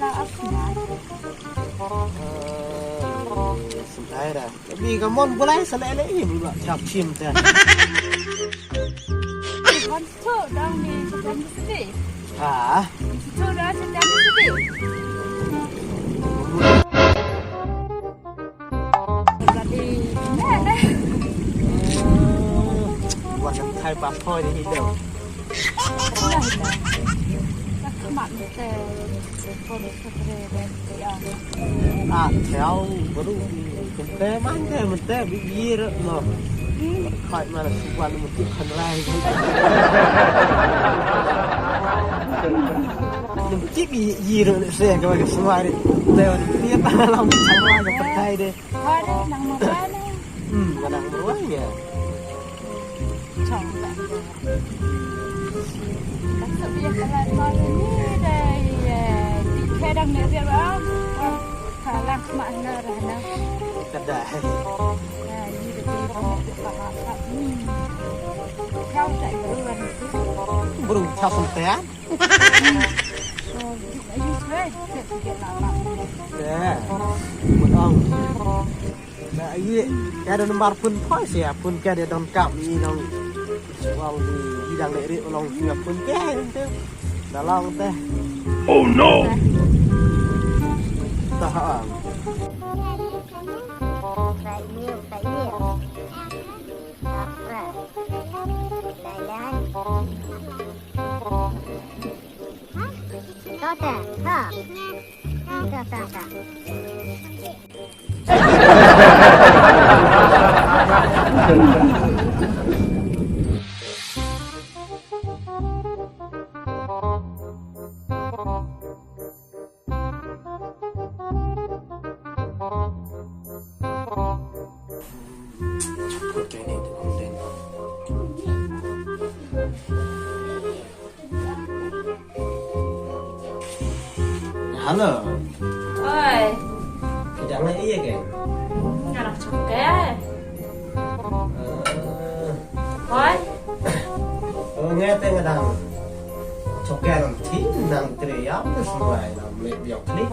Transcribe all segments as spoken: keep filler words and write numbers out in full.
la ap na. Sendai da. Bi ka mon bulai sa le le i ba chap chim te. Kon tu dang ni chap chim sidi. Ah. Tu dang chap chim sidi. Berarti ne. Buat kai ba poi di hidup. Lah, lah. Lah, mak te. Ah, theo baru kente man te mete bi yir no. Khai mana suan mutu khan lai. Nim ti bi yir no se ka ba ka suari. Te ni ta lam chang la ka patai de. Hai de nang ma ba ne. Hmm, mana ruai ya. Chong ba. Ka suk ïa ka lad ma ïa ni dei, eh, ti khe dang ne riat ba. Ka lang ma na ra na. Ka dei. Ya, ni dei ti ba ne ti ba ma ka. Hmm. Kau tak beruan. Beru tak sempet. Oh, ayu swe. Kau tak lama. Ya. Mut ong. Na, ïa, ïa da nambar phone poi sia, phone ka da don kam i long. Wal di, i dang leh ri long sia phone ka, ente. Da long te. Oh no. Tahan. Kau te, ha. Kau te, kau te. Hello. Oi. Phi dang leh ïa ke? Nga dang choke. Eh. Oi. Oh, nga te nga dang choke nang ti nang tre ïa te suai nang leh biang klik.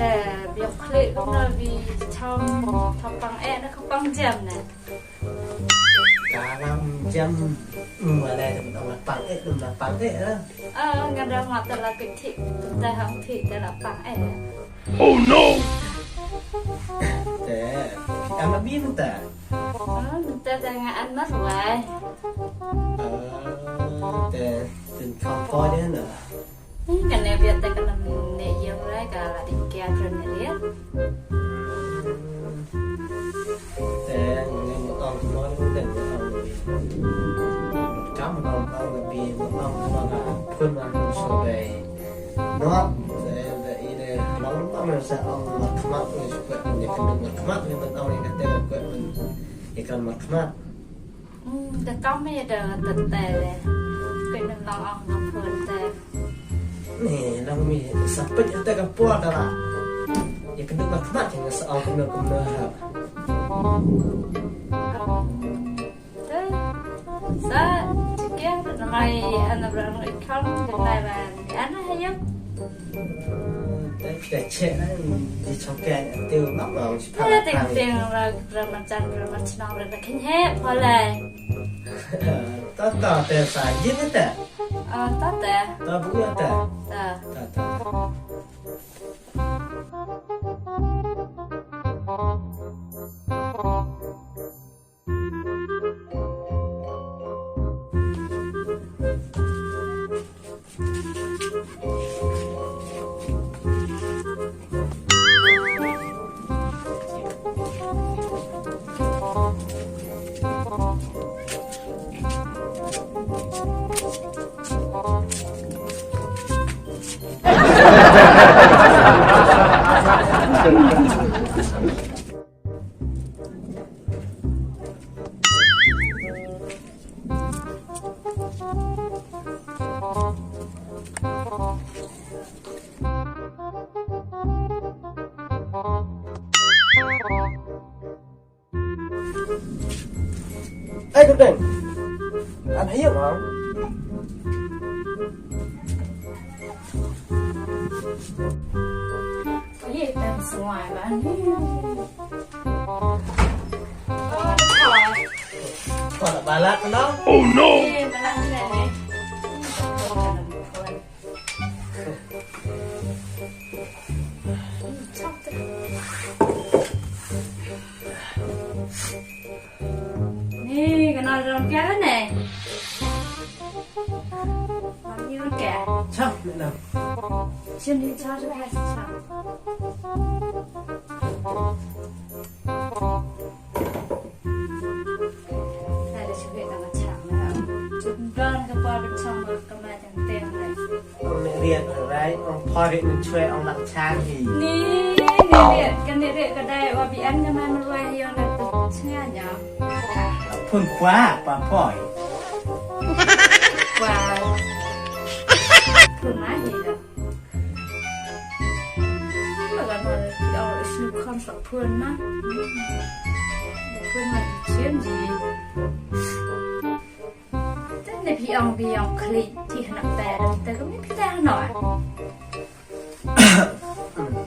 Te biang klik na bi cham thapang eh na kapang jam ne. Kalam jam. Hmm, wala jam dong la pang eh, dong la pang eh, eh. Ah, nga dang ma ta la kit thik, ta hang thik, ta la pang eh. Oh no! Te, phi an la bi mynta? Ah, mynta te nga an marwai. Ah, te, tin kham poi de na. Ih, kane biat te ka lam ne ïa rai ka la ding kia kren ne ria. Te ngi mut ong kumno ne mut ong ne. Kam ong ong ne bi mut ong kumno ka phun ong kumno so dei. No, te te i ne long ong ne sa ong la khmat ne sa kwet ne kan la khmat ne mut ong ne ka te kwet ne kan la khmat. Hmm, da kam ïa da da te le. Kwet ne long ong ne phun te. Mi sa peit ïa ka por da la. Ïa ka duk ba khmat ïa nga sa ong kumno kumno ha. Sa, check ïa, na mai ana bra ngai kham, de mai ban. Ana ha ïa. Te te che na di chok ke te u ma ma si pa. Te ting ting ra ra ma chan ra ma chnong ra khin he pole. Ta ta te sa yin te. Ah, ta te. Ta bu ya te. Ta. Ta ta. Ai, Kurdeng. An hayo, ha? Ai, tan suai ba ni. Oh, dah. Kau nak balat kena? Oh, no. Eh, balat ni, ni. Ni, kena dalam kiara ni. Mami orang kaya. Chap, nak. Sini, chap, chap, chap. Sa da shu heh ka machang na. Shu don ka por ban chong ka ma teng teng na. Ong ne riat rai, ong por riat mynchwe, ong lak chang hi. Ni, ni riat, ka ni riat ka dai wa bi an ka mai marwai hi ong na tu chnga nya. Phun kwa, pa poi. Kwa. Phun ma hi da. Ba ka nol ki ong shu khon sa phun ma. Phun ma ki chim ji. Te ne phi ong bi ong khli ti hna te te ko mi phi te hna.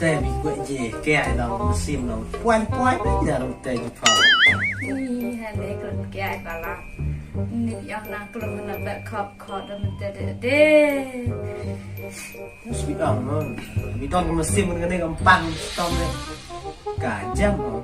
Te bi kwe je ke ai dong sim dong puan puan ne nya dong te ji pha. Ni ha ne ko ke ai bala. Ni phi ong na ko na ba khop khop dong te de de. Must be on, man. We don't must see when they come bang stone. Ka jam on.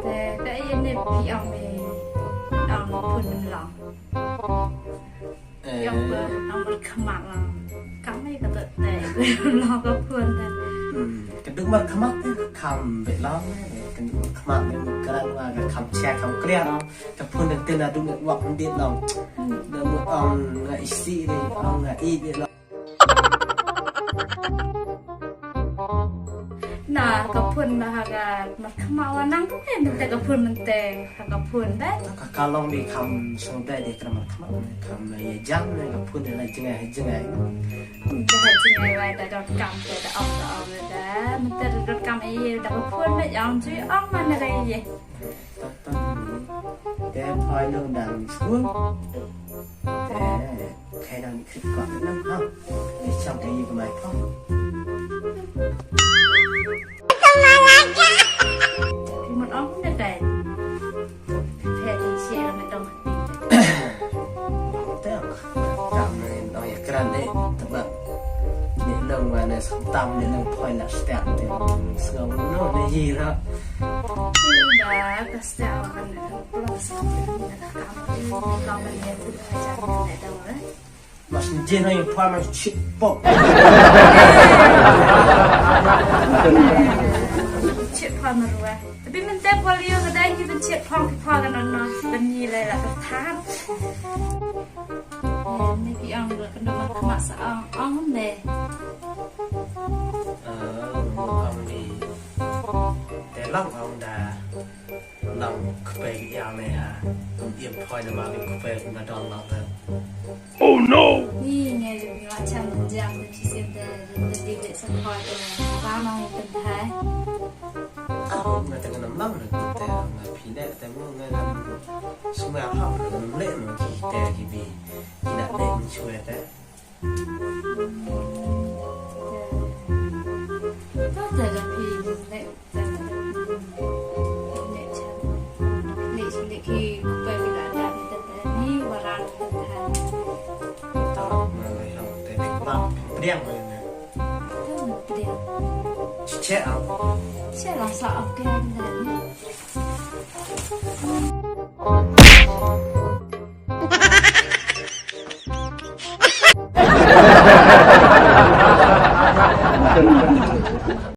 Te, te ïa ne phi ong me, ong phun lam. Eh. Phi ong ba, ong ba khmat lam. Kam me ka te, te, lam ka phun te. Hmm, ka duk mar khmat te, kam be lam, eh, ka duk mar khmat me ka ran wa ka kam chia kam clear lam. Ka phun te na duk ne wa kam dit lam. Hmm. Da mut ong nga isi de, ong nga i de lam. Na ka phun ba ha ka mar khmat wa nang tu ne mynta ka phun mynta ha ka phun ba. Ka ka long di kam song da di ka mar khmat ne kam ya jam ne ka phun ne la jingai jingai. Da ha jingai wa da dot kam da da ong da ong da mynta da dot kam ai da ka phun ba ong ju ong man ne ka ye. Tang tang ni. Te phai nang dang skul. Te khai nang ni krik kok nang ha. Ni chang te yu kemai kok. Ki mut ong ne kai. Te di si ram dong. Te kam ne no ya kran de. Tebak. Ni long wa ne sam tam ni long phai la step te. Sngau no ne yi ra. Dah, pasti awak kan pulang sama dia dah kamu. Kalau melihat tu macam mana dah, eh? Mas jin ai pha mas chip pop. Marwa. Tapi mynta polio ka dei ki ban chiet phong ki phong kan no ban ngi lai la ka than. Ne ki ang la kan do man khmat sa ang ang ne. Ang ni. Te lang ang da. Lang kpe ki ang ne ha. Kum im phoi na ma ki kpe kum na dong lang te. Oh no! Ni ngai ju ngi la cham jam te chi sem te te di de sa phoi te. Ba ma ngi kan thai. Nga te nga nam lam na te nga phi ne te mo nga nam sum ya ha nga nam le no ki te ki bi ki na de ni chue te. To te da phi ne te ne cham ne chi ne ki pe ki da da ni te te ni wa ra ni te te. Ta ma la ya te phi pla phi priang ma ne. Te ni priang. Chi che a. Che la sa a priang da ni.